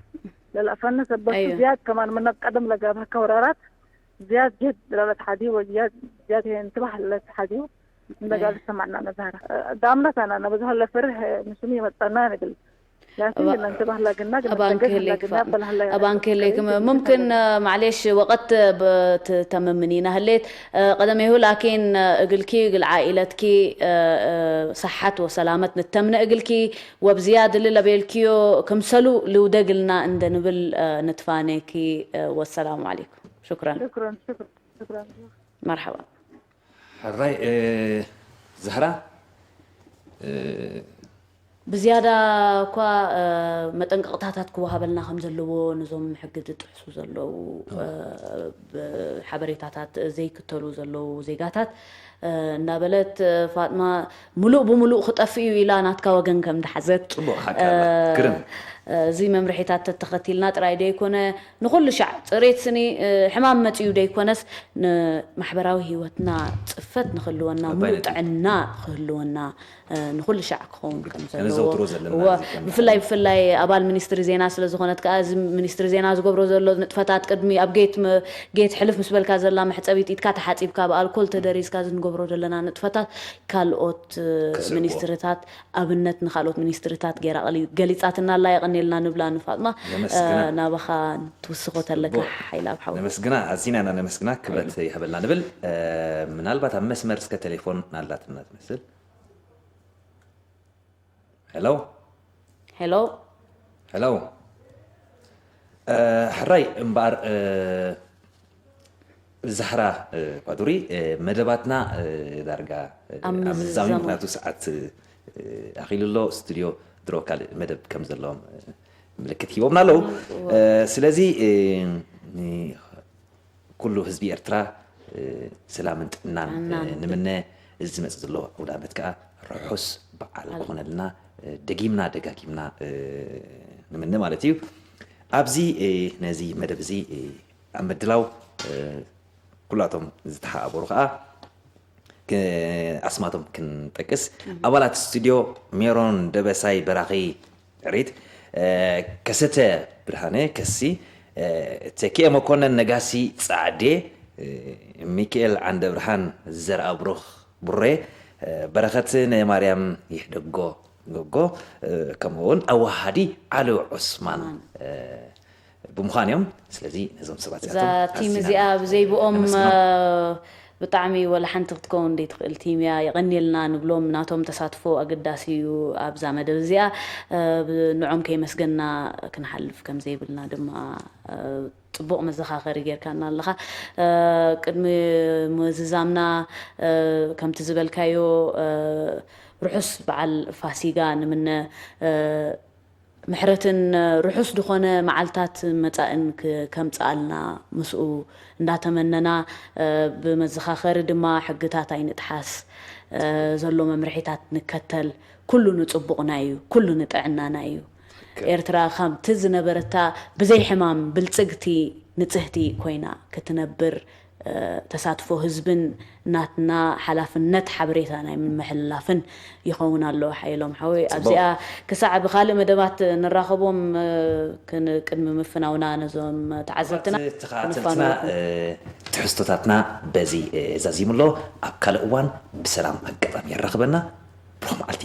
للأفن ثبتوا أيوة. زياد كمان من قدم لقابها كورارات زياد جد لا تحدي وزياد زياد هي انتبه لا تحدي من أيوة. قال سمعنا نزهرة دامنا سنة أنا بزهر لفره مسمي مطنان قل لكن أبا- قلنا انتبه لا قلنا قلنا أبان تقل كهليك لا قلنا فا- بل هلا أبان كهليك م- ممكن آه، معليش وقت بتتممنينا هليت آه، قدميه لكن آه، እግልኪ እግል ዓኢለትኪ آه، آه، صحة وسلامة نتمنى እግልኪ وبزيادة للا ቤልኪዮ ክምሰሉ ልውደግልና እንደንብል آه، ንትፋኔኪ آه، والسلام عليكم شكرا شكرا شكرا شكرا مرحبا ሕራይ እ፣ ዛህራ እ፣ ብዝያዳ እኳ እ፣ መጠንቀቕታታት ክወሃበልና ከም ዘለዎ ነዞም ሕጊ ዝጥሕሱ ዘለዉ እ፣ ብ- ሓበሬታታት ዘይክተሉ ዘለዉ ዜጋታት እ፣ እናበለት እ፣ ፋጥማ ሙሉእ ብሙሉእ ክጠፍእ እዩ ኢላ ናትካ ወገን ከም ድሓዘት ጽቡቕ ሓቂ ኣላ። ግርም። እ፣ እዚ መምርሒታት ተተኸቲልና ጥራይ ደይኮነ ንኹሉ ሻዕ ፅሬት ስኒ እ፣ ሕማም መፅዩ ደይኮነስ ንማሕበራዊ ህይወትና ፅፈት ንክህልወና ኣባይ ሙሉእ ነጥቢ። ጥዕና ክህልወና እ፣ ንኹሉ ሻዕ ክኸውን ከም ዘለዎ ከነዘውትሮ ዘለና እወ፣ እዚ ከም ብፍላይ ብፍላይ ኣባል ሚኒስትሪ ዜና ስለ ዝኾነት ከዓ እዚ ሚኒስትሪ ዜና ዝገብሮ ዘሎ ንጥፈታት ቅድሚ ኣብ ጌት ም- ጌት ሕልፍ ምስ በልካ ዘላ መሕፀቢት ኢድካ ተሓፂብካ ብኣልኮል ተደሪዝካ እዚ ንገብሮ ዘለና ንጥፈታት ካልኦት እ፣ ክስዕብዎ። ሚኒስትርታት ኣብነት ንካልኦት ሚኒስትርታት ገይራ ቀሊ- ገሊፃትና ኣላ የቐኔልና ንብላ ንፋጥማ ነመስግና። እ፣ ናባኻ ትውስኾ ተለካ ጽቡቕ። ሓይላ ኣብ ሓው ነመስግና ኣዚና ኢና ነመስግና ክብረት ይሃበልና ንብል እ፣ ምናልባት ኣብ መስመር እስከ ቴሌፎን ኣላትና ትመስል ሄሎ ሄሎ ሄሎ እ፣ ሕራይ እምበኣር እ፣ ዛህራ እ፣ ባዱሪ እ፣ መደባትና እ፣ ዳርጋ እ፣ ኣብ ኣብ ምዛሙ ምዝዛሙ። ምክንያቱ ሰዓት እ፣ ኣኺሉ ኣሎ ስቱድዮ ድሮ ካልእ መደብ ከም ዘለዎም እ፣ ምልክት ሂቦምና ኣለዉ እወ። እ፣ ስለዚ እ፣ ን- ኩሉ ህዝቢ ኤርትራ እ፣ ሰላምን ጥዕናን እ፣ ጥዕናን። ንምነ እዚ ዝመፅእ ዘሎ ኣውደ ዓመት ከዓ ርሑስ በዓል በዓል። ክኾነልና እ፣ ደጊምና ደጋጊምና እ፣ ንምነ ማለት እዩ ኣብዚ እ፣ ነዚ መደብ እዚ እ፣ ኣብ ምድላው እ፣ ኩላቶም ዝተሓባበሩ ከዓ ክ- ኣስማቶም ክንጠቅስ ኣባላት ስቱድዮ ሜሮን ደበሳይ በራኺ ሪት ከሰተ ብርሃነ ከሲ ተኪኤ መኮነን ነጋሲ ጻዕዴ ሚካኤል ዓንደ ብርሃን ዘርኣ ብሩኽ ቡሬ በረኸት ናይ ማርያም ይሕደጎ ጎጎ ከምኡ እውን ኣዋሃዲ ዓሊ ዑስማን ብምዃን እዮም ስለዚ ነዞም ሰባት እዛ ቲም እዚኣ ብዘይብኦም ብጣዕሚ ወላ ሓንቲ ክትከውን ዘይትኽእል ቲም እያ የቐንየልና ንብሎም ናቶም ተሳትፎ ኣገዳሲ እዩ ኣብዛ መደብ እዚኣ ንዖም ከይመስገንና ክንሓልፍ ከም ዘይብልና ድማ ጽቡቕ መዘኻኸሪ ጌርካና ኣለኻ ቅድሚ ምዝዛምና ከምቲ ዝበልካዮ ርሑስ በዓል ፋሲጋ ንምነ ምሕረትን ርሑስ ዝኾነ መዓልታት መጻእን ከምጽኣልና ምስኡ እንዳተመነና ብመዘኻኸሪ ድማ ሕግታት ኣይንጥሓስ ዘሎ መምርሒታት ንከተል ኩሉ ንጽቡቕና እዩ ኩሉ ንጥዕናና እዩ ኤርትራ ከምቲ ዝነበረታ ብዘይ ሕማም ብልጽግቲ ንጽህቲ ኮይና ክትነብር ተሳትፎ ህዝብን ናትና ሓላፍነት ሓበሬታ ናይ ምምሕልላፍን ይኸውን ኣሎ። ሓየሎም ሓወይ ኣብዚኣ ክሳዕ ብካልእ መደባት ንራኸቦም ቅድሚ ምፍናውና ነዞም ተዓዘብትና ተኸታተልትና ትሕዝቶታትና በዚ ዛዚሙ ኣሎ። ኣብ ካልእ እዋን ብሰላም ኣጋጣሚ የራኽበና። ብሩኽ መዓልቲ።